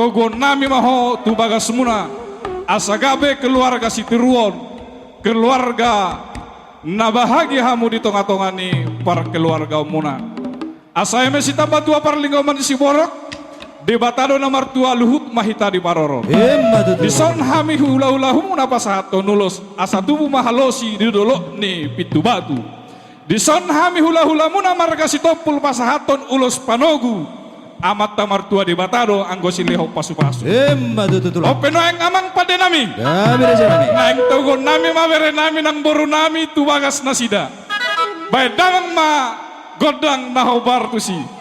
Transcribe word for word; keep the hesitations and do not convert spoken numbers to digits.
Toguonnami ma ho tu bagasmuna, asa gabe keluarga sitiruon, keluarga na bahagia hamu di tonga-tonga ni parkeluargaonmuna. Asa eme sitamba tua parlinggoman ni siborok, Debata do na martua, luhut ma hita diparorot. Emma tutu. Dison hami hula-hulamuna pasahathon ulos, asa tubu ma halosi di dolok ni pintu batu. Dison hami hula-hulamuna marga Sitompul pasahathon ulos panogu, Amanta martua Debata do anggo silehon pasu-pasu. Emma tutu tulang. On pe nuaeng amang pandenami. Gabe rajanami. Naeng toguonnami ma berenami nang borunami tu bagas nasida. Baen damang ma gondang na hombar tusi.